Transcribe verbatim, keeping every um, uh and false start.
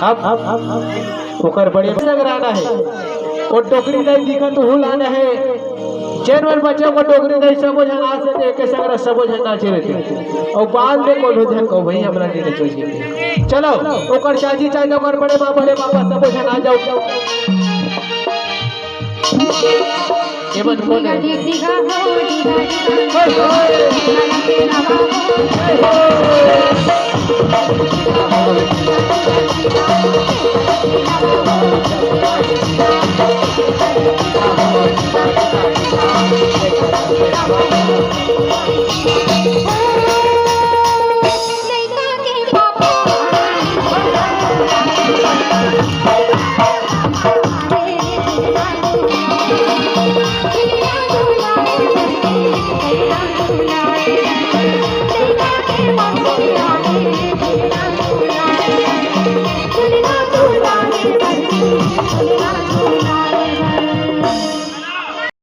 अब, अब, अब, अब ओकर बड़े संग रहना है। वो डोकरी दाई दिखत हूँ लाना है। जेन मन बचे वो डोकरी दाई सबो झन आ से देख के संग रह सबो झन नाचे रहते। और बाद में कोनो झन को भाई हमरा नहीं चाहिए। चलो, ओकर चाची चाहे ओकर बड़े माँ, बड़े पापा सबो झन आ जाओ। ये मन कौन है?